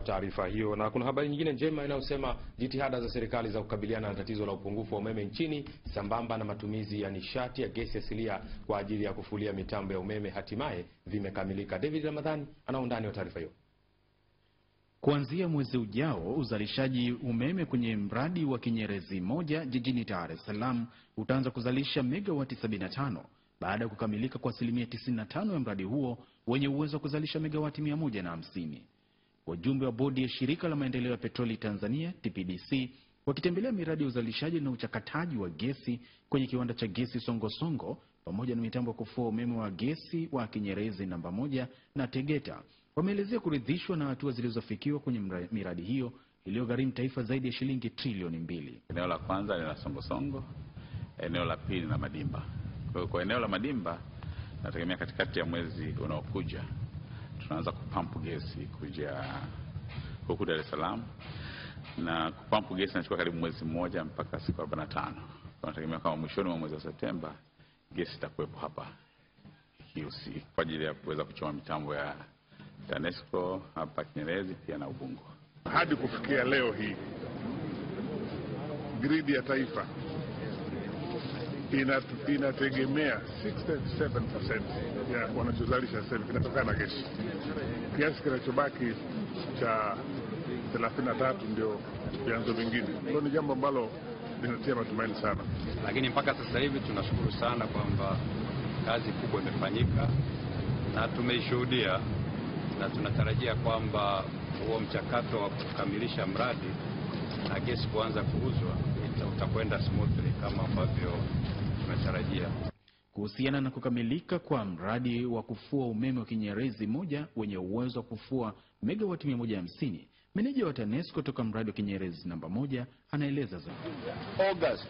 Taarifa hiyo. Na kuna habari nyingine njema inayosema jitihada za serikali za kukabiliana na tatizo la upungufu wa umeme nchini sambamba na matumizi ya nishati ya gesi asilia kwa ajili ya kufulia mitambo ya umeme hatimaye vimekamilika. David Ramadhani ana undani wa taarifa hiyo. Kuanzia mwezi ujao, uzalishaji umeme kwenye mradi wa Kinyerezi 1 jijini Dar es Salaam utaanza kuzalisha megawati 75 baada ya kukamilika kwa 95% ya mradi huo wenye uwezo wa kuzalisha megawati 150. Wajumbe wa bodi ya shirika la maendeleo ya petroli Tanzania TPDC wakitembelea miradi ya uzalishaji na uchakataji wa gesi kwenye kiwanda cha gesi Songosongo pamoja na mitambo ya kufua umeme wa gesi wa Kinyerezi namba 1 na Tegeta wameelezea kuridhishwa na hatua zilizofikiwa kwenye miradi hiyo iliyogharimu taifa zaidi ya shilingi trilioni 2. Eneo la kwanza ni la Songosongo, eneo la pili na Madimba. Kwa eneo la Madimba nategemea katikati ya mwezi unaokuja tunaanza kupampu gesi kuja huku Dar es Salaam, na kupampu gesi inachukua karibu mwezi mmoja mpaka siku 45. Tunategemea kama mwishoni mwa mwezi wa Septemba gesi itakuwepo hapa kwa ajili ya kuweza kuchoma mitambo ya TANESCO hapa Kinyerezi pia na Ubungo. Hadi kufikia leo hii gridi ya taifa inategemea 67% ya wanachozalisha sasa kinatokana na gesi. Kiasi kinachobaki cha 33 ndio vyanzo vingine. Hilo ni jambo ambalo linatia matumaini sana. Lakini mpaka sasa hivi tunashukuru sana kwamba kazi kubwa imefanyika na tumeishuhudia, na tunatarajia kwamba huo mchakato wa kukamilisha mradi na gesi kuanza kuuzwa utakwenda smoothly kama ambavyo tunatarajia. Kuhusiana na kukamilika kwa mradi wa kufua umeme wa Kinyerezi 1 wenye uwezo wa kufua megawati 150, meneja wa TANESCO kutoka mradi wa Kinyerezi namba 1 anaeleza zaidi. August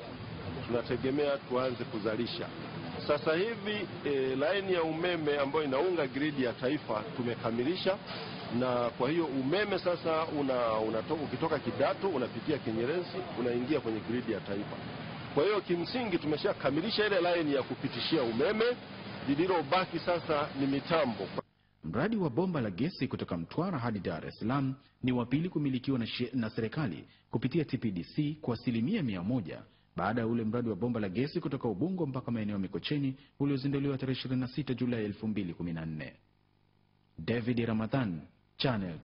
tunategemea tuanze kuzalisha. Sasa hivi laini ya umeme ambayo inaunga gridi ya taifa tumekamilisha, na kwa hiyo umeme sasa ukitoka Kidatu unapitia Kinyerezi unaingia kwenye gridi ya taifa. Kwa hiyo kimsingi tumeshakamilisha ile laini ya kupitishia umeme, lililobaki sasa ni mitambo. Mradi wa bomba la gesi kutoka Mtwara hadi Dar es Salaam ni wa pili kumilikiwa na serikali kupitia TPDC kwa 100% baada ya ule mradi wa bomba la gesi kutoka Ubungo mpaka maeneo Mikocheni uliozinduliwa tarehe 26 Julai 2014. David Ramadhan, Channel